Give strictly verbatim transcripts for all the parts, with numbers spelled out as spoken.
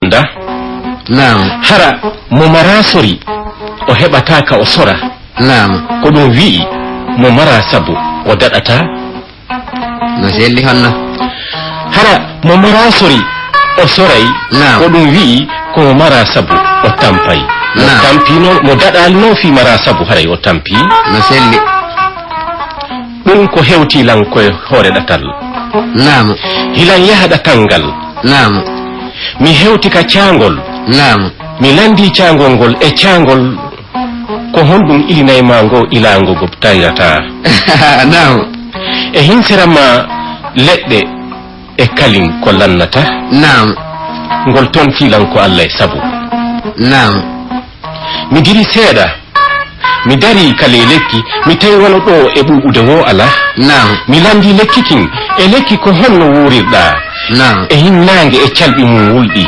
Nda? Naam. Hara mo maraa sori, o heɓataa ka o sora. Naam. Ko ɗum wi'i mo maraa sabu o daɗataa. No selli honno? Hara mo maraa sori, o soray. Naam. Ko ɗum wi'i ko mo maraa sabu o tampay. Mo Naam. Tampino, mo daɗalno fii maraa sabu haray o tampi. No selli. Ɗum ko hewti lan koye hoore ɗatal. Naam. Hilan yaha ɗatal ngal. Naam. Mi hewti ka caangol. Naam. Mi lanndii caangol ngol e caangol. Ko honɗum ilinay ma ngo ilaango go tayrataa? Naam. E hinsere ma leɗɗe e kalin ko lannata? Naam. Ngol tontii lan ko Alla e sabu. Naam. Mi diri seeɗa. Mi darii ka ley lekki, mi tawi wano ɗoo e ɓuuɓude woo alaa. Naam. Mi lanndii lekki kin, e lekki ko honno wuurirɗaa? Naam. E hinnaange e calɓi mum wulɗi,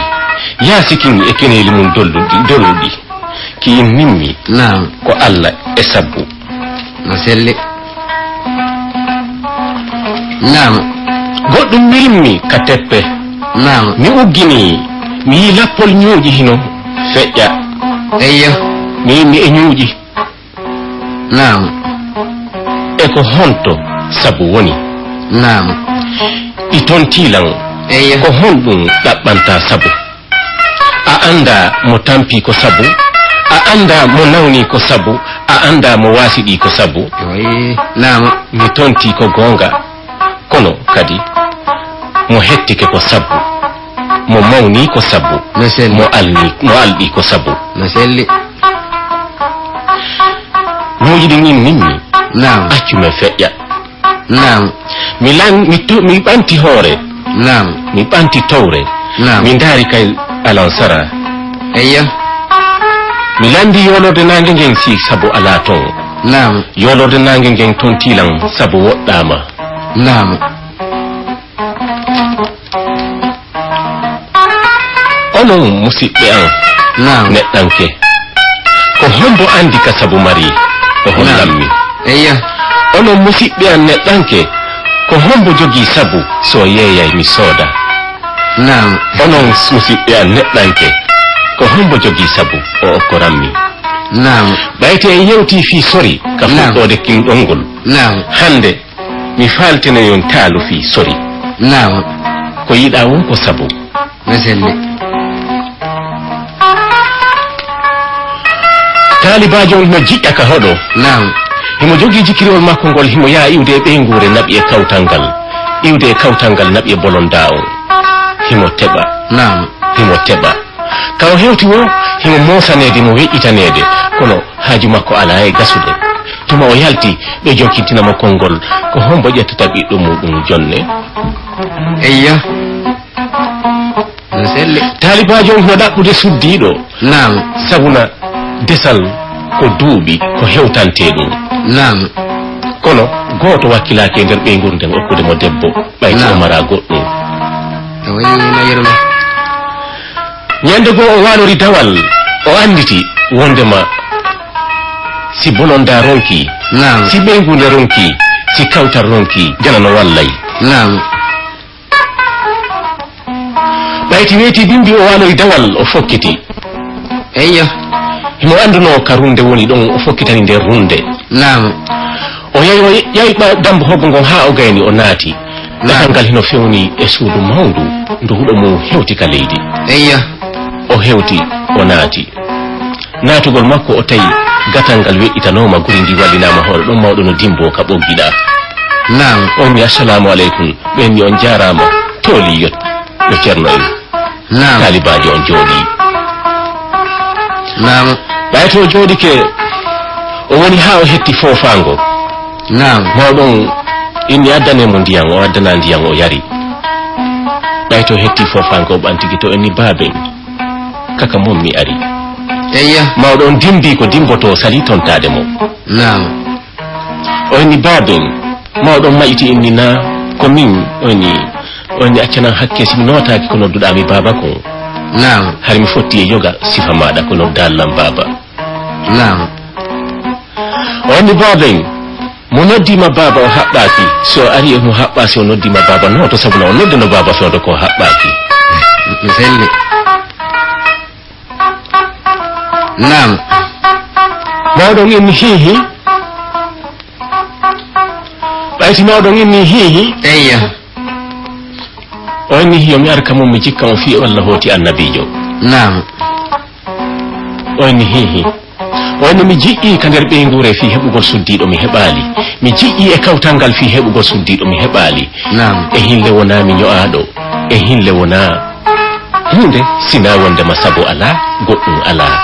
yaasi kin e keneeli mum dolluɗi, dolluɗi. Ki innimmi Naam. Ko Alla e sabbu. No selli. Naam. Goɗɗum mirimmi ka teppe. Naam. Mi uggini, mi yii lappol ñuuƴi hino feƴƴa. Eyyo. Mi yimmi e ñuuƴi. Naam. E ko honto sabu woni? Naam. Ɗi tontii lan. Eyyo. Ko honɗum ɗaɓɓanta sabu? A anndaa mo tampii ko sabu, a anndaa mo nawnii ko sabu, a anndaa mo waasiɗii ko sabu. Oyi, naam. Mi tontii ko goonga, kono kadi mo hettike ko sabu, mo mawnii ko sabu, No selli. Mo alni, mo alɗii ko sabu. No selli. Ñuuƴi ɗin innimmi, Naam. Accu men feƴƴa. Naam. Mi lan, mi tu, mi ɓanti hoore. Naam. Mi ɓanti towre. Naam. Mi ndaari kay alansara. Eyyo. Mi lanndii yoolorde naange ngen si sabu alaa ton. Naam. Yoolorde naange ngen tontii lan sabu woɗɗaama. Naam. Onon musiɓɓe an Naam. Neɗɗanke, ko hombo anndi ka sabu mari o hollammi? Eyyo. Onon musiɓɓe an neɗɗanke, ko hombo jogii sabu so yeeyay mi sooda? Naam. Onon musiɓɓe an neɗɗanke, ko hombo jogii sabu o okkorammi? Naam. Ɓayte en yewtii fii sori ka Naam. Fuɗɗoode kin ɗonngol. Naam. Hannde, mi faaltinoyon taalu fii sori. Naam. Ko yiɗaa woo ko sabu. No selli. Taalibaajo on no jiɗɗa ka hoɗo. Naam. Himo jogii jikiriwol makko ngol, himo yaha iwde e ɓeynguure naɓi e kawtal ngal. Iwde e kawtal ngal naɓi e bolondaa on. Himo teɓa. Naam. Himo teɓa. Ka o hewti woo, himo moosaneede, mo weƴƴitaneede, kono haaju makko alaa e gasude. Tuma o yalti, ɓe jokkitina mo konngol, ko hombo ƴettata ɓiɗɗo muuɗum jonne? Eyyo. No selli. Taalibaajo on no ɗaɓɓude suddiiɗo. Naam. Sabuna desal ko duuɓi, ko hewtantee ɗum. Naam. Kono gooto wakkilaaki e nder ɓeynguure nden okkude mo debbo, ɓay si o Naam. Maraa goɗɗum. No wayi no yero no. Ñande goo o waalori dawal, o annditi wondema si bolondaa ronkii, Naam. Si ɓeynguure ronkii, si kawtal ronkii, jana no wallay. Naam. Ɓayti weeti bimbi o waalori dawal, o fokkiti. Eyyo. Himo anndunoo ka runde woni ɗon, o fokkitani nder runde. Naam. O yahi, o yahi ɓa-, dambu hoggo ngon haa o gayni, o naati. Naam. Gatal ngal hino fewni e suudu mawndu, ndu huɗo mum hewti ka leydi. Eyyo. O hewti, o naati. Naatugol makko, o tawi gatal ngal weƴƴitanooma, guri ndi wallinaama hoore ɗon, mawɗo no dimboo ka ɓoggi ɗaa. Naam. O wi, "Assalaamu aleykum." Ɓen wi, "On jaaraama, tooli yo, yo Ceerno en." Naam. Taalibaajo on jooɗii. Naam. Ɓay to jooɗike, o woni haa o hetti foofaango. Naam. Mawɗo on inni, "Addanee mo ndiyan," o addanaa ndiyan, o yari. Ɓay to hetti foofaango, o ɓantigi to, inni, "Baaben, kaka mon mi ari." Eyya. Mawɗo on dimbii ko dimbotoo, salii tontaade mo. Naam. O inni, "Baaben." Mawɗo on maƴiti inni, "Naa?" "Ko min." O inni, o inni, "Accanan hakke, si mi nootaaki ko nodduɗaa mi baaba kon." Naam. "Hari mi fotti e yoga sifa maaɗa ko noddaa lan baaba." Naam. O inni, "Baaben, mo noddi ma baaba o haɓɓaaki. Si o ari e mo haɓɓaa, si o noddi ma baaba, nooto, sabu na o nodda no baaba fewndo ko o haɓɓaaki." Mi selli. Naam. Mawɗo on inni hiihi. Ɓayti mawɗo on inni hiihi. Eyya. O inni hiyo mi arka mum mi jikka on fii o Allah hooti annabiijo. Naam. O inni hiihi. O inni mi jiɗɗi ka nder ɓeynguure fii heɓugol suddiiɗo mi heɓaali. Mi jiɗɗi e kawtal ngal fii heɓugol suddiiɗo mi heɓaali. Naam. E hinle wonaa mi ño'aaɗo. E hinle wonaa huunde sinaa wonde ma sabu alaa, goɗɗum alaa.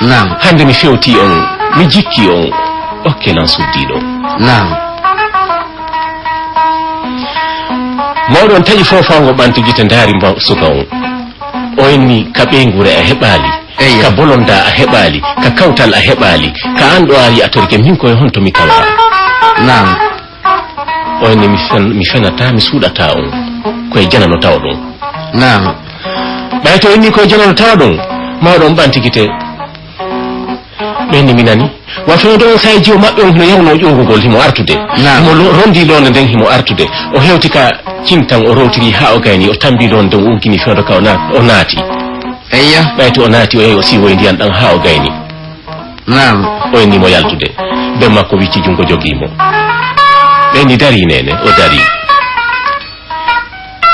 Naam. Hannde mi fewtii on, mi jikki on. Okke lan suddiiɗo. Naam. Mawɗo on taƴi foofaango ɓanti gite ndaari mba suka on. O inni ka ɓeynguure a heɓaali. Eyyo. Ka bolonda a heɓaali. Ka kawtal a heɓaali. Ka an ɗo ari a torike min koye honto mi tawa. Naam. O inni mi fen-, mi fenata, mi suuɗata on. Koye janano tawa ɗum. Naam. Ɓay to inni koye janano tawa ɗum, mawɗo on ɓanti gite. Ɓe inni mi nani. Wa fewndo on sa'i jiwo maɓɓe on hino yawno ƴoogugol himo artude. Naam. Himo lo-, rondi loonde nden himo artude. O hewti ka cintan o rowtiri haa o gayni o tambi loonde nden o uggini fewndo ka o na-, o naati. Eyya. Ɓay to o naati o yahi o siiwoyi ndiyan ɗan haa o gayni. Naam. O inni mo yaltude. Ben makko wicci jungo jogii mo. Ɓe inni dari nene o dari.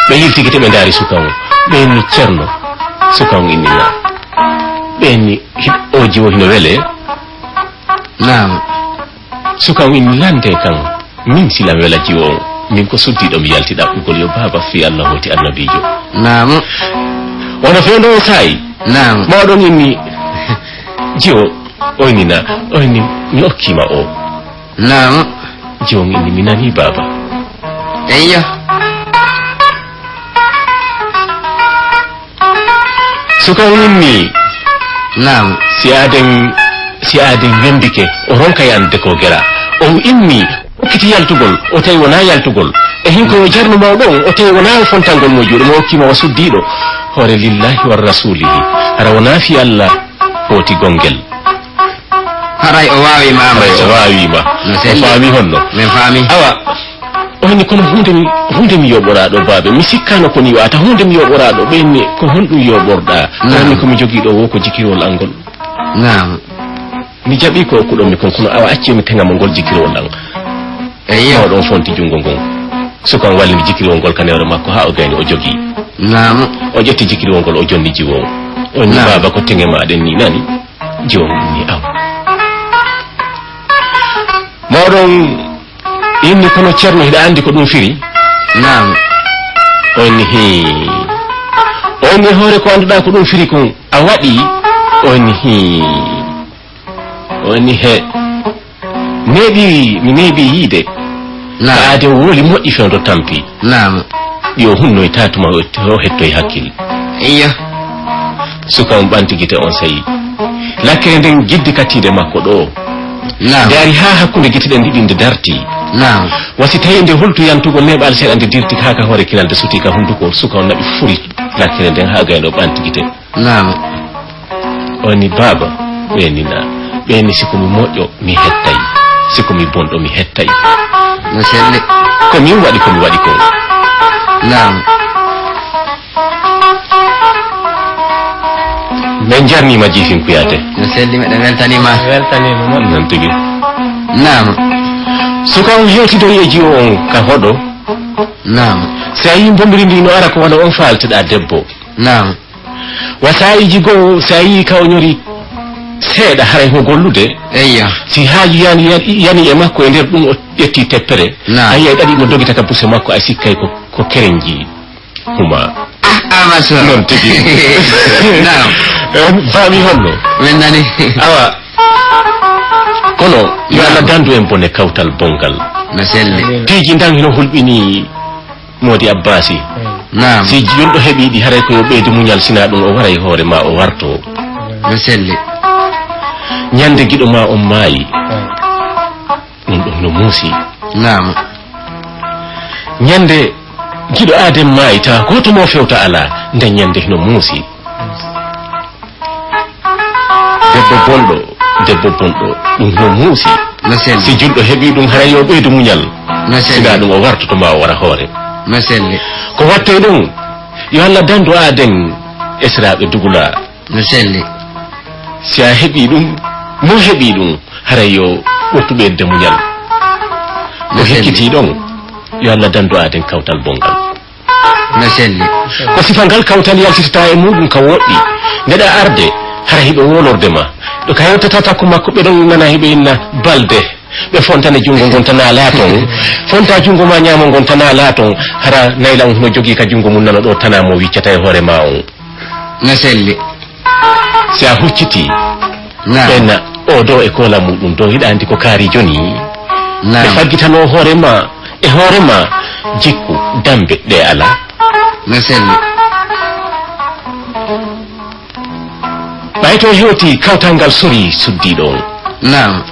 Ɓe yilti gite ɓe ndaari suka on. Ɓe inni cerno. Suka on inni na. Ɓe inni hi-, o jiwo hino wele. Naam. Suka on inni lande kan. Min sila mi wela jiwo on. Min ko suddiiɗo mi yalti ɗaɓɓugol yo baaba fii Allah hooti annabiijo. Naam. Wano fewndo o saayi. Naam. Mawɗo on inni jiwo o inni na. O inni mi okkii ma o. Naam. Jiwo on inni mi nani baaba. Eyyo. Suka on inni. Naam. Si aaden, si aaden wembike, o ronka yande ko gera. On inni, okkiti yaltugol, o tawi wonaa yaltugol. E hin ko yo jarnu mawɗo on, o tawi wonaa fontangol mo juuɗe, mo okki mo wa suddiiɗo. Hoore lillahi wa rasulihi. Hara wonaa fii Allah hooti gongel. Haray o waawi ma, Haray o waawi ma. No O selli. faami honno. Men faami. Awa. O inni kono huunde mi, huunde mi yoɓoraa ɗo baabe. Mi sikkaano ko ni waata huunde mi yoɓoraa ɗo. Ɓe inni ko honɗum yoɓorɗaa? O Naam. inni ko mi jogii ɗo wo ko jikirwol an ngol. Naam. Mi jaɓi ko okkuɗon mi kon kono awa acci mi teŋa mo ngol jikirwol an. Eyyo. Mawɗo on fonti jungo ngon. Suka on wallini jikirwol ngol ka newre makko haa o gayni o jogii. Naam. O ƴetti jikirwol ngol o jonni jiwo on. O inni Naam. baaba ko teŋe ma ɗen ni nani. Jiwo on inni awa. Mawɗo on inni kono cerno hiɗa andi ko ɗum firi? Naam. O inni hii. O inni hoore ko annduɗaa ko ɗum firi kon a waɗi? O inni hii. O inni he. Neeɓi, mi neeɓi yiide. Naam. Ka aaden woli moƴƴi fewndo tampi. Naam. Ɗi o hunnoytaa tuma o, o hettoy hakkil. Eyyo. Suka on ɓanti gite on sayi. Lakkere nden jiddi ka tiinde makko ɗo. Naam. Nde ari haa hakkunde gite ɗen ɗiɗi nde darti. Naam. Wa si tawi nde hultu yantugol neeɓal seeɗa nde dirti haa ka hoore kinal nde suti ka hunduko suka on naɓi furi lakkere nden haa gayno ɓanti gite. Naam. O inni baaba, ɓe inni na, ɓe inni si ko mi moƴƴo mi hettay, si ko mi bonɗo mi hettay. No selli. Ko min waɗi ko mi waɗi ko. Naam. Men jarnima jiifin kuyaate. No selli meɗen weltanima. Weltanima moƴƴo. Non tigi. Naam. Suka on hewtidoyi e jiwo on ka hoɗo. Naam. Si a yii mbomiri ndi no ara ko wano on faalteɗa debbo. Naam. Wa sa'iiji goo, si a yii ka o ñori seeɗa, haray ko gollude. Eyya. Si haaju yani, yani, yani e makko e nder ɗum, o ƴetti teppere. Naam. A yi'ay ɗaɗi mo dogita ka buse makko, a sikkay ko, ko kerenji huma. Ah, ah, ma sha Allah. Non tigi. Naam. Eh, faami honno? Men nani. Awa. Kono, yo Naam. Allah dandu en bone kawtal bongal. No selli. Piiji ndan hino hulɓini. Moodi Abbaasi. Naam. Si julɗo heɓii ɗi, haray ko yo ɓeydu muñal, sinaa ɗum o waray hoore ma o warto. No selli. Ñande giɗo ma on maayi. Ɗum ɗum no muusi. Naam. Ñande giɗo aaden maayi, tawa gooto mo fewta alaa, nden ñande hino muusi. Debbo bonɗo, debbo bonɗo, ɗum no muusi. No selli. Si julɗo heɓii ɗum, haray yo ɓeydu muñal. No selli. Sinaa ɗum o wartoto ma o wara hoore. No selli. Ko wattoy ɗum, yo Allah dandu aaden esiraaɓe dugula. No selli. Si a heɓii ɗum, mo heɓii ɗum, haray yo ɓurtu ɓeydude muñal. Ko hikkitii ɗon, yo Allah dandu aaden kawtal bonngal. No selli. Ko sifa ngal kawtal yaltitata e muuɗum ka woɗɗi. Nde ɗa arde, hara hiɓe wolorde ma. Ɗo ka yewtata takko makko, ɓe ɗon nana hiɓe inna balde. Ɓe fontana junngo ngon tana laaton. Fonta junngo ma ñaamo ngon tana laaton. Hara nayla on hino jogii ka junngo mum nano ɗo tana mo wiccata e hoore ma on. No selli. Si a huccitii, naam, ɓenna o do e koola muɗum do hiɗa anndi ko kaari joni. Naam. Ɓe faggitanoo hoore ma e hoore ma jikku dambe ɗe alaa. No selli. Ɓay to hewti kawtal ngal sori suddiiɗo on. Naam.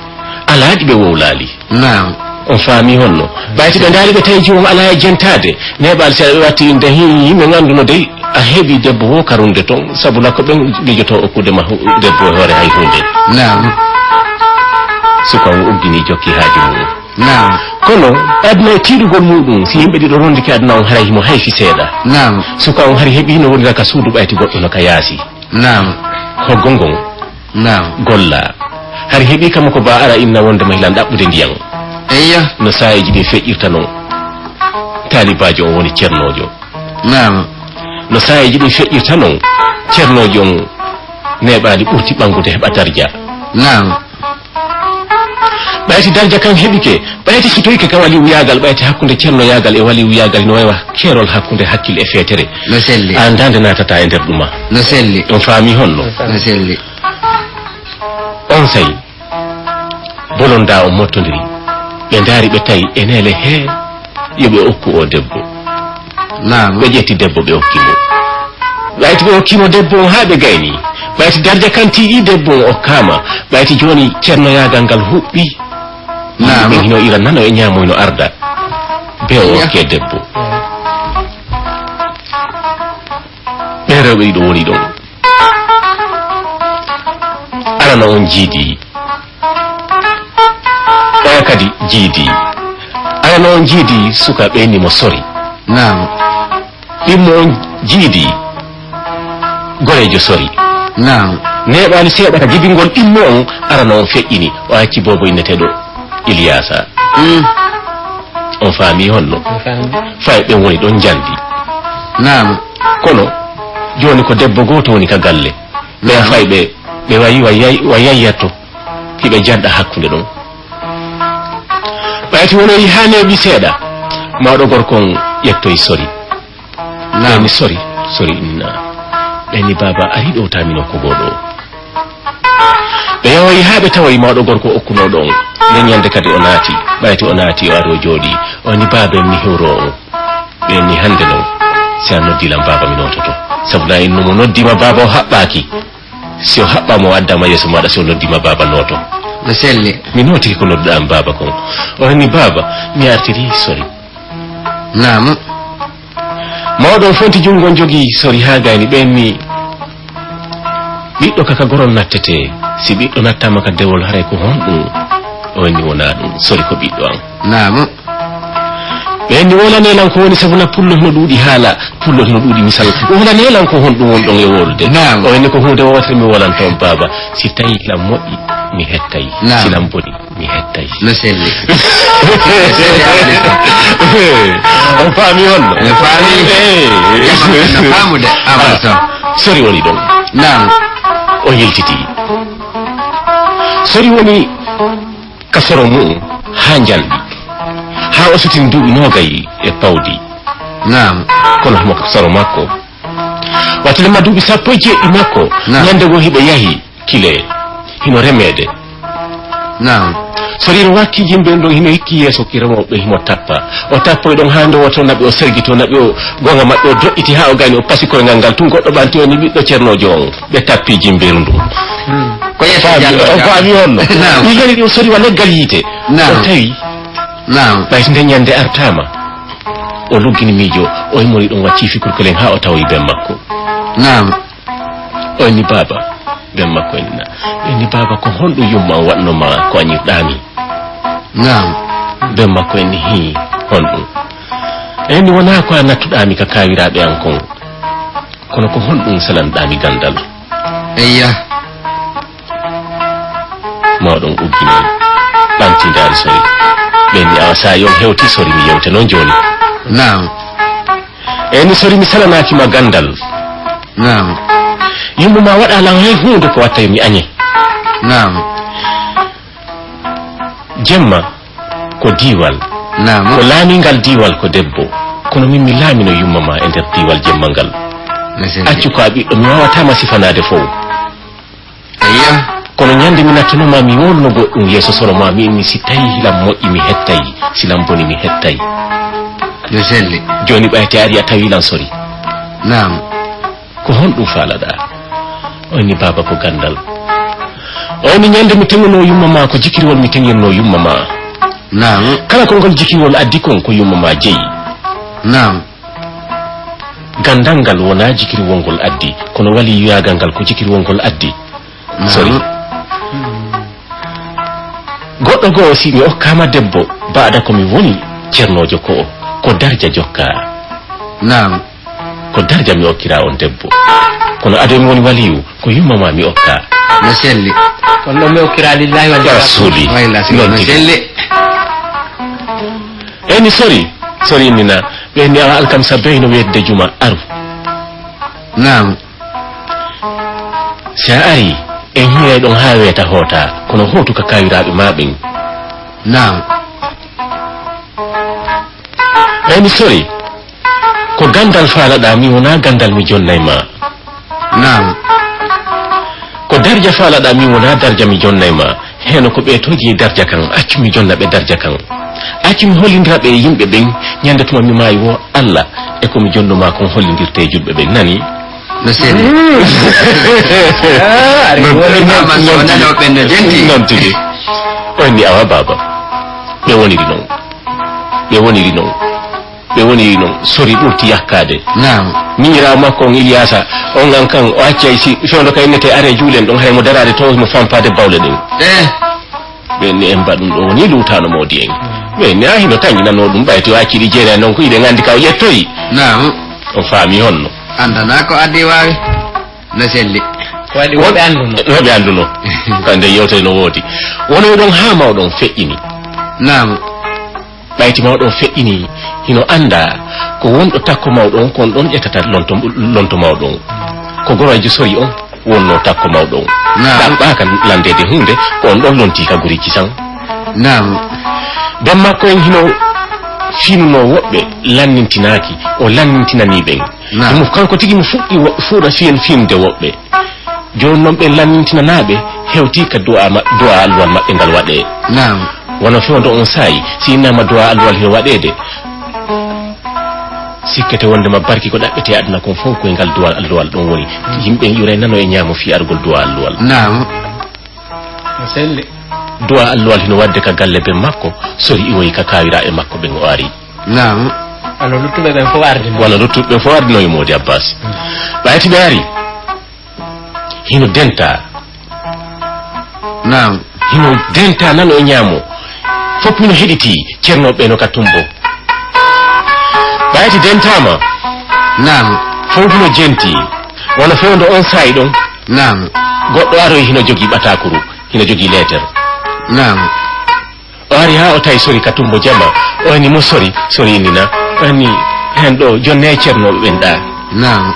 Alaaɗi ɓe wowlaali. Naam. On faami honno? Ɓayti ɓe ndaari ɓe tawi jiwon alaa e jentaade. Neeɓaali seeɗa ɓe watti innde, hii, yimɓe ngannduno dey, a heɓi debbo wo karunde ton, sabu lakko ɓen miijotoo okkude ma hu-, debbo e hoore hay huunde. Naam. Suka on uggini jokki haaju mum. Naam. Kono aduna e tiiɗugol muɗum, si yimɓe ɗiɗo rondike aduna on haray himo hayfi seeɗa. Naam. Suka on hari heɓi no wonira ka suudu ɓayti goɗɗo no ka yaasi. Naam. Hoggo ngon. Naam. Golla. Hari heɓi kamo ko ba ara inna wonde mahilan ɗaɓɓude ndiyan. Eyya. No saayeji ɗin feƴƴirta non. Taalibaajo on woni cernoojo. Naam. No saayeji ɗin feƴƴirta non. Cernoojo on neeɓaali ɓurti ɓanngude heɓa darja. Naam. Ɓayti darja kan heɓike, ɓayti sutoyke ka waliwuyaagal, ɓayti hakkunde cernoyaagal e waliwuyaagal no waywa keerol hakkunde hakkil e feetere. No selli. An dande naatata e nder ɗuma. No selli. On faami honno? No selli. On say, bolonda on mottondiri. Ɓe ndaari ɓe tawi e neele hee. Yo ɓe okku o debbo. Naam. Ɓe ƴetti debbo, ɓe okki mo. Ɓayti ɓe okki mo debbo on haa ɓe gayni. Ɓayti darja kan tiiɗi debbo on okkaama. Ɓayti jooni cernoyaagal ngal huɓɓi. Naam. Ɓe hino ira nano e ñaamo hino arda. Be o okke debbo. Ɓe rewɓe ɗiɗo woni ɗon. Arano on jiidi. Oya kadi jiidi. Arano on jiidi suka ɓeyni mo sori. Naam. Ɗimmo on jiidi goreejo sori. Naam. Neeɓaali seeɗa ka jibingol ɗimmo on, arano on feƴƴini. O acci boobo inneteeɗo Iliyaasa. Mm. On faami honno? On faami. Fay ɓen woni ɗon njandi. Naam. Kono jooni ko debbo gooto woni ka galle. Ɓen fay ɓe, ɓe wayi wa yay-, wa yayyatto, hiɓe janɗa hakkunde ɗon. Ɓayti wonoyi haa neeɓi seeɗa, mawɗo gorko on ƴettoyi sori. Naam. Ɓe ni sori, sori inna. Ɓe ni baaba ari ɗo taamino ko goo ɗo. Ɓe yahoyi haa ɓe tawoyi mawɗo gorko okkunooɗo on. Nden ñande kadi o naati, ɓayti o naati o ari o jooɗi. O ni baaba en mi hewro on. Ɓe ni hannde non, si a noddi lan baaba mi noototo. Sabu na innu mo noddi ma baaba o haɓɓaaki. Si o haɓɓaama o addaama yeeso maaɗa si o noddi ma baaba nooto. No selli. Mi nootike ko nodduɗaa mi baaba kon. O ni baaba, mi artiri sori. Naam. Mawɗo on fonti junngo on jogii sori haa gayni ɓe ni ɓiɗɗo kaka goron nattete. Si ɓiɗɗo nattaama ka dewol haray ko honɗum? O ni wonaa ɗum. Sori ko ɓiɗɗo an. Naam. Ɓe ni wolane lan ko woni sabu na pullo hino ɗuuɗi haala, pullo hino ɗuuɗi misal. Wolane lan ko honɗum wonɗon e wolude? Naam. O ni ko huunde wootere mi wolanto on baaba. Si tawi lan moƴƴi, mi hettay. Naam. Si lan boni, mi hettay. No selli. No selli, Abdou Sow. On faami on? No faami. Eh. No faamude, Abdou Sow. Sori woni ɗon. Naam. O yiltiti. Sori woni ka soro mu'um haa njalɗi, haa o sotini duuɓi noogay e pawdi. Naam. Kono himo ka soro makko. Wattile ma duuɓi sappo e jeeɗiɗi makko. Naam. Ñande goo hiɓe yahi kile, hino remeede. Naam. Sori no wakki jimbe ɗon, hino hikki yeeso ki remooɓe, himo tappa. O tappoy ɗon haa nde woto naɓi, o sergito naɓi, o gonga maɓɓe, o doƴƴiti haa o gayni, o pasi koyngal ngal tun goɗɗo ɓanti, o ni ɓiɗɗo cernoojo on. Ɓe tappi jimbeeru ndun. Hmm. Ko yeeso faami, jallo o faami honno? Naam. Ɗi gari ɗi o sori wa leggal yiite. Naam. O tawi. Naam. Ɓay so nde ñande artaama. O luggini miijo, o immori ɗon waccii fikurkulen haa o tawoyi ben makko. Naam. O inni baaba, ben makko inni na. O inni baaba, ko honɗum yumma on waɗno ma ko a ñirɗaami? Naam. Ben makko inni hii, honɗum? O inni wonaa ko a nattuɗaami ka kaawiraaɓe an kon. Kono ko honɗum selanɗaami gandal? Eyya. Mawɗon uggini. Ɓanti ndaari sori. Ɓe ni awa saa yon hewti sori mi yewte noon jooni. Naam. E ni sori mi salanaaki ma gandal. Naam. Yumma ma waɗa lan hay huunde ko watta yo mi añe. Naam. Jemma ko diiwal. Naam. Ko laamingal diiwal ko debbo. Kono min mi laamino yumma ma e nder diiwal jemma ngal. Accu ko a ɓiɗɗo mi waawata ma sifanaade fow. Ayya. Kono ñande mi nattunoma mi wolno goɗɗum yeeso soro ma mi inni si tawi hilan moƴƴi mi hettay, silan boni mi hettay. No selli. Joni ɓayti ari a tawi lan sori. Naam. Ko honɗum faalaɗa? Oyni baaba ko gandal. Oyni ñande mi teŋuno yumma ma ko jikiriwol mi teŋirno yumma ma. Naam. Kala ko ngol jikiriwol addi kon ko yumma ma jeyi. Naam. Gandal ngal wonaa jikiri wongol addi, kono waliyuyaagal ngal ko jikiri wongol addi. Naam. Sori. Goɗɗo goo si mi okkaama debbo, baada ko mi woni cernoojo ko o, ko darja jokkaa. Naam. Ko darja mi okkira on debbo. Kono ado mi woni waliyu, ko yumma ma mi okka. No selli. Kono ɗo mi okkira lillahi wa rasuuli. Wayla si no selli. Eni sori, sori nina. Ɓe ni awa alkamsa bey no wedde juma aru. Naam. Si a ari, en hiiray ɗon haa weeta hoota, kono hootu ka kaawiraaɓe maa ɓen. Naam. Ɓay mi sori, ko gandal faalaɗaa, mi wonaa gandal mi jonnay ma. Naam. Ko darja faalaɗaa, mi wonaa darja mi jonnay ma. Heno ko ɓe togi darja kan, accu mi jonna ɓe darja kan. Accu mi hollindira ɓe e yimɓe ɓen, ñande tuma mi maayi wo, Alla, e ko mi jonnu ma kon hollindirte e julɓe ɓen, nani? No selli. Ah, ari non, woni non, non, non, non, ɓen no jenti. Non tigi. On ni awa baaba. Ɓe woniri non. Ɓe woniri non. Ɓe woniri non. Sori ɓurti yakkaade. Naam. Miñiraawo makko on Ilyaasa, on an kan o accay si fewndo ka innete are juulen ɗon, hay mo daraade to mo fampaade bawle ɗen. Eh. Ɓen ni en mbaɗum ɗo woni luutaano moodi en. Ɓen ni a hino tanginanoo ɗum ɓayti o acciri jeere non ko iɗen anndi ka o ƴettoyi. Naam. O faami honno. Anndana ko addi waawi. No selli. Ko waɗi woɓe annduno. Woɓe annduno. Kande yewtere no woodi. Wono ɗon haa mawɗon feƴƴini. Naam. Ɓayti mawɗon feƴƴini, hino annda ko wonɗo takko mawɗon, ko on ɗon ƴettata lonto, lonto mawɗon. Ko gorojo sori on wonno takko mawɗon. Naam. Ɗaɓɓaaka landeede huunde, ko on ɗon lonti ka guri kisan. Naam. Ben makko en hino finuno woɓɓe, lannintinaaki, o lannintinani ɓen. Naam. Ɗum kanko tigi mo fuɗɗi wo-, fuɗa fiyen finde woɓɓe. Jooni non ɓen lannintinanaaɓe hewti ka du'a ma-, du'a alluwal maɓɓe ngal waɗee. Naam. Wano fewndo on saa'i, si innama du'a alluwal hino waɗeede, sikkete wondema barki ko ɗaɓɓete aduna kon fow koye ngal du'a alluwal ɗon woni. Yimɓe yuray nano e ñaamo fii argol du'a alluwal. Naam. No selli. Du'a alluwal hino waɗde ka galle ben makko, sori iwoyi ka kaawiraaɓe makko ɓen o ari. Naam. Wano luttuɓe ɓen fow ardino. Wano luttuɓe ɓen fow ardino e Moodi Abbas. Ɓayti ɓe ari. Hino denta. Naam. Hino denta nano e ñaamo. Fof hino heɗiti, ceernooɓe no ka tumbo. Ɓayti dentama. Naam. Fof hino jenti. Wano fewndo on saa'i ɗon. Naam. Goɗɗo aroyi hino jogi ɓatakuru, hino jogi leeter. Naam. O ari haa o tawi sori ka tumbo jama. O ni mo sori, sori inni na. O ni hen ɗo jonne e ceernooɓe ɓen ɗa. Naam.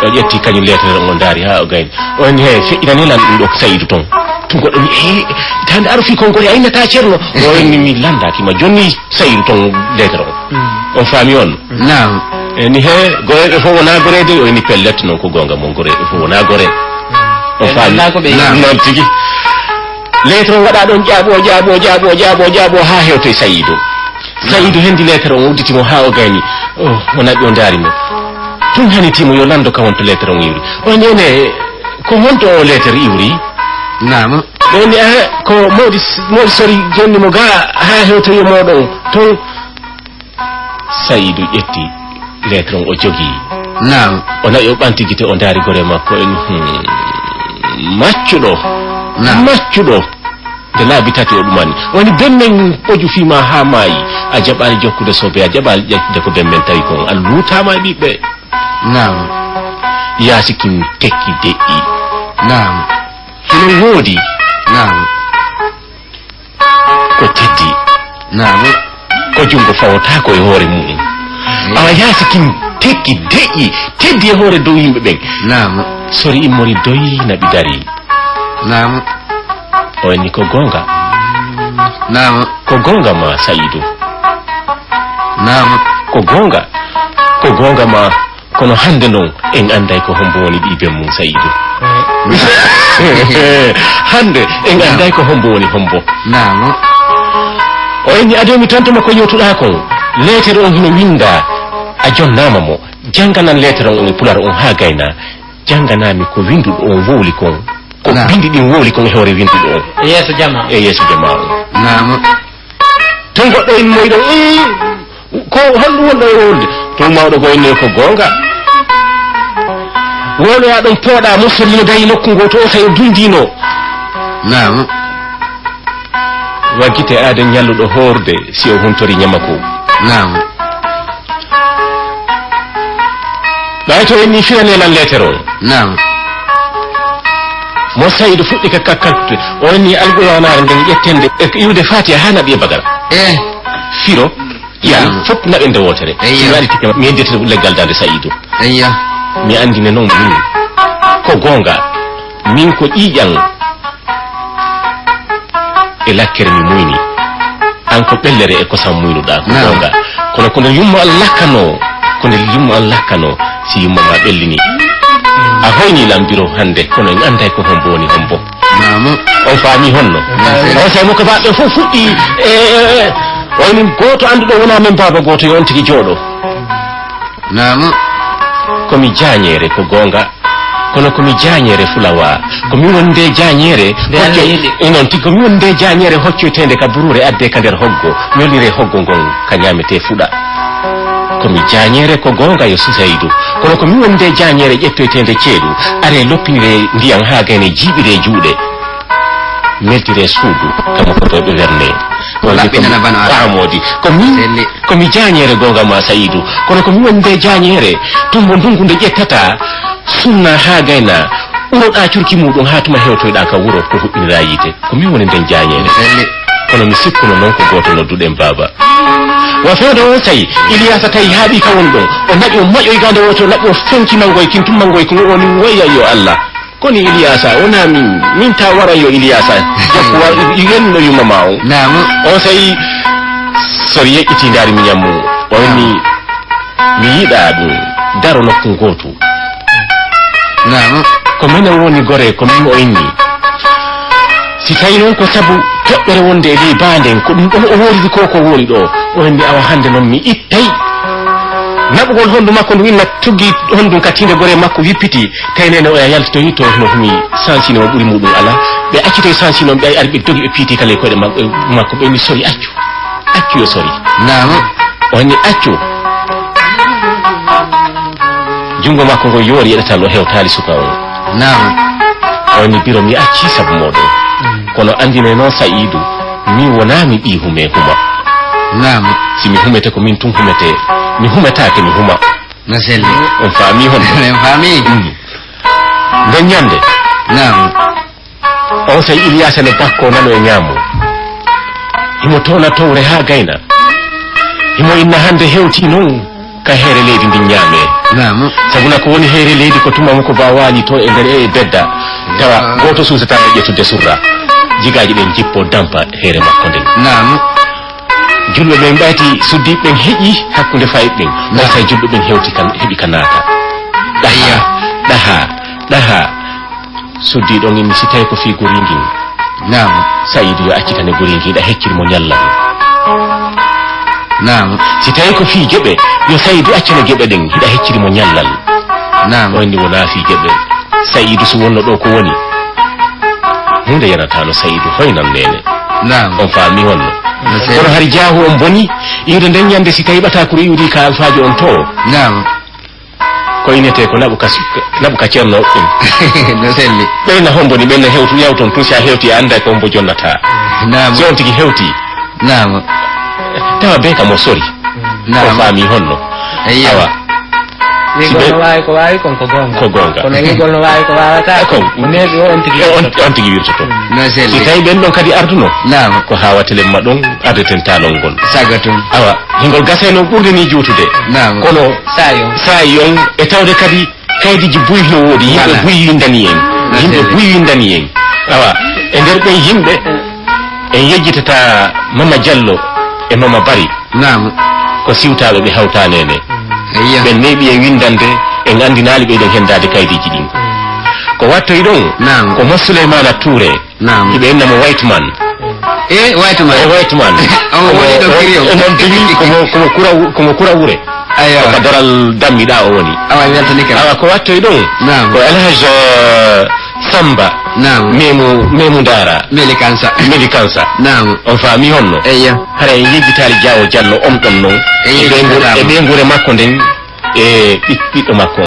O ƴetti kañum leetere on o ndaari haa o gayni. O ni he feƴƴinani lan ɗum ɗo Sayidu ton. Tun goɗɗo ni, he, tande aru fi kon gore aynata ceerno. O ni mi landaaki ma jonni Sayidu ton leetere on. Mm. On faami on? Naam. E ni he, goreeɓe fof wonaa goreede, o ni pellet noon ko goonga mon goreeɓe fof wonaa gore. On faami? Wonaa ko ɓe Naam. Noon tigi. Leetre o waɗa ɗon ƴaaɓo, ƴaaɓo, ƴaaɓo, ƴaaɓo, ƴaaɓo haa hewtoy Sayidu. Sayidu hendi leetere on udditi mo haa o gayni. Oh, o naɓi o ndaari mo. Tun haniti mo yo lando ka wonto leetere on iwri. O nene ko honto o leetere iwri? Naam. Ɓe ni, ah, ko moodi, moodi sori jonni mo ga haa hewtoy e moɗon. Ton Sayidu ƴetti leetre on o jogii. Naam. O naɓi o ɓanti gite o ndaari gore makko en. Hmm. Maccuɗo. Naam. Maccuɗo. Nde laabi tati o ɗumani. Woni bemmen ɓoju fii ma haa maayi. A jaɓaali jokkude sobe, a jaɓaali ƴettude ko bemmen tawi kon. A luutaama e ɓiɓɓe. Naam. Yaasi kin tekki deƴƴi. Naam. Hino woodi Naam. Ko teddi. Naam. Ko junngo fawotaako e hoore mu'um. Awa yaasi kin tekki deƴƴi, teddi e hoore dow yimɓe ɓen. Naam. Sori immori doy naɓi dari. Naam. O inni ko goonga. Naam. Ko goonga ma Sa'idu. Naam. Ko goonga. Ko goonga ma. Kono hannde noon, en annday ko hombo woni ɓii ben mum Sa'idu. Hannde, en annday ko hombo woni hombo. Naam. O inni, adee mi tontuma ko yewtuɗaa kon. Leetere on hino winndaa, a jonnaama mo. Jannganan leetere on e pular on haa gaynaa. Jannganaami ko winnduɗo on wowli kon. Ko binndi ɗin wowli kon e hoore winnduɗo on. E yeeso jamaa. E yeeso jamaa on. Naam. Ton goɗɗo en moy ɗon, "Ii, ko honɗum wonɗo e wowlude?" Ton mawɗo go inni ko goonga. Wowloyaa ɗon pooɗaa, mofta lino dayi nokku ngo to o tawi o dundiino. Naam. Waggite aaden ñalluɗo hoorde si o huntori ñamako. Naam. Ɓay to en ni firane lan leetere on. Naam. Mo Saydu fuɗɗi ka kakkatde, o ni alqur'aanaare nden ƴettende e iwde Faatiha haa naɓi e Bagara. Eh. Firo, yan, naam, fof naɓende wootere. Eyyo. Mi waɗi tike, mi yeddete leggal daande Sa'idu. Eyyo. Mi anndine noon min ko goonga, min ko ƴiiƴan e lakkere mi muyni. An ko ɓellere e kosam muynuɗaa, ko, naam, goonga. Kono ko nde yumma an lakkanoo, ko nde yumma an lakkanoo, si yumma ma ɓellini. A hoyni lan biro hannde, kono en annday ko hombo woni hombo. Naam. On faami honno? Naam. On sey mo ko baɓe fof fuɗɗi, e, e, e, on gooto annduɗo wonaa men baaba gooto, yo on tigi jooɗo. Naam. Ko mi jaañeere, ko goonga. Kono ko mi jaañeere fulawa. Ko mi woni nde jaañeere, nde Allah hocco-, yiɗi. E noon tigi, ko mi woni nde jaañeere hoccoyteende ka buruure, adde ka nder hoggo, ñolire hoggo ngon ka ñaamete fuɗa. Ko mi jaañeere, ko goonga yo Saydu. Kono ko mi woni nde jaañeere ƴettoyteende ceeɗu, are loppinire ndiyan haa gayne jiiɓire juuɗe. Meltire suudu, kamo ko ɓe werne. Ko laɓɓinana bano Adama. Faamoodi. Ko min, selli, ko mi jaañeere goonga ma Sa'idu. Kono ko mi woni nde jaañeere, tumbo ndungu nde ƴettata, sunna haa gayna, uroɗaa curki muɗum haa tuma hewtoyɗaa ka wuro ko huɓɓiniraa yiite. Ko min woni nden jaañeere. Selli. Kono mi sikkuno noon ko gooto nodduɗen baaba. Wa feewde on tawi, Iliyaasa tawi haaɗi ka woni ɗon. O naɓi o maƴoy gande wooto, o naɓi o fonki mangoy, kin tum mangoy ko woni woya yo Allah. Koni Iliyaasa, wonaa min, min ta waran yo Iliyaasa. Jokku wa-, yenno yumma ma on. Naam. On sey, sori yeƴƴiti ndaari mi ñammu. O inni, mi yiɗaa ɗum. Daro nokku ngootu. Naam. Ko minen woni gore, ko min o inni. Si tawi noon ko sabu toɓɓere wonde e ley baanden, ko ɗum ɗon o wooridi ko, ko woori ɗo. O inni, awa hannde noon mi ittay. Naɓugol hondu makko ndu inna tuggi hondu ka tiinde gore makko wippiti. Tawi nene oya yaltitoyi to hino humi sansino ɓuri muɗum ala. Ɓe accitoyi sansino ɓe ari ɓe dogi ɓe piiti kala e koyɗe mak-, makko ɓe mi sori accu. Accu yo sori. Naam. O ni accu. Jungo makko ngo yoori e ɗatal o hewtaali suka on. Naam. O ni biro mi acci sabu moɗon. Kono andine noon Sa'idu, mi wonaami ɓii hume huma. Naam. Si mi humete ko min tun humete. Mi humetaake mi huma. No selli. On faami hon? En faami. Mm. Nden ñande. Naam. On sey Iliyaasa ne bakko nano e ñaamo. Himo toona towre haa gayna. Himo inna hande hewti non ka heere leydi ndin ñaame. Naam. Sabu na ko woni heere leydi ko tuma mo ko ba waali to e nder e bedda. Tawa gooto suusata e ƴettude surra. Jigaaji ɗen jippo dampa heere makko nden. Naam. Julɓe ɓen ɓayti suddiiɓe ɓen heƴi hakkunde fayɓe ɓen. Naam. Ɓay say julɓe ɓen hewti kan, heɓi ka naata. Ɗaha, ɗaha, ɗaha. Suddiiɗo on inni si tawi ko fii guri ngin. Naam. Sa'idu yo accitane guri ngin, hiɗa hecciri mo ñallal. Naam. Si tawi ko fii geɓe, yo Sa'idu accane geɓe ɗen, hiɗa hecciri mo ñallal. Naam. O inni wonaa fii geɓe. Sa'idu si wonno ɗo ko woni. Hunde yanataano Sa'idu hoynan neene. Naam. On faami honno? No sey. Kono hari jaahu on boni, iwde nden ñande si tawi ɓatakuru iwdi ka alfaajo on to. Naam. Ko inete ko naɓu ka su-, naɓu ka ceerno ɗum. No selli. Ɓeyna hombo ni ɓeyna hewtu yawton tun si a hewti a annda ko hombo jonnata. Naam. Si on tigi hewti. Naam. Tawa be ka mo sori. Naam. O faami honno. Eyyo. Awa. Si Wigol ɓe no waawi ko waawi kon ko goonga. Ko goonga. Kono wigol no waawi ko waawataa E kon. Ko neeɓi o on tigi E on, wirtoto. On tigi wirtoto. No selli. Si tawi ɓen ɗon kadi arduno, Naam. Ko haa watelen ma ɗon, ardeten taalol ngol. Saga tun. Awa, hingol gasay noon ɓurde ni juutude. Naam. Kono Saayo. Saayo on, e tawde kadi kaydiiji buy no woodi, yimɓe Voilà. Buy windani en. No Yimɓe selli. Buy windani en. Awa, e nder ɓen yimɓe, en yejjitata Mama Diallo e Mama Bari. Naam. Ko siwtaaɓe ɓe hawtaneene. Eyyo. Ɓe neeɓi e winndande, en anndinaali ɓe eɗen henndaade kaydiiji ɗin. Ko wattoyi ɗon, Naam. Ko Mo Souleymana Touré. Naam. Hiɓe inna mo White Man. E White Man. E White Man. Omo woni ɗo Kiriyo. E noon tigi, komo, komo kura, komo kura wure. Aywa. Ko ka daral dammiɗa o woni. Awa, weltani kam. Awa, ko wattoyi ɗon, Naam. Ko El Hadj, eh, Samba. Naam. Memu, Memu Dara. Meli Kansa. Meli Kansa. Naam. On faami honno? Eyyo. Hara en yejjitaali Jaawo Jallo on ɗon non. En E ɓeyngu-, yejjitaama. E ɓeynguure makko nden, e ɓi-, ɓiɗɗo makko.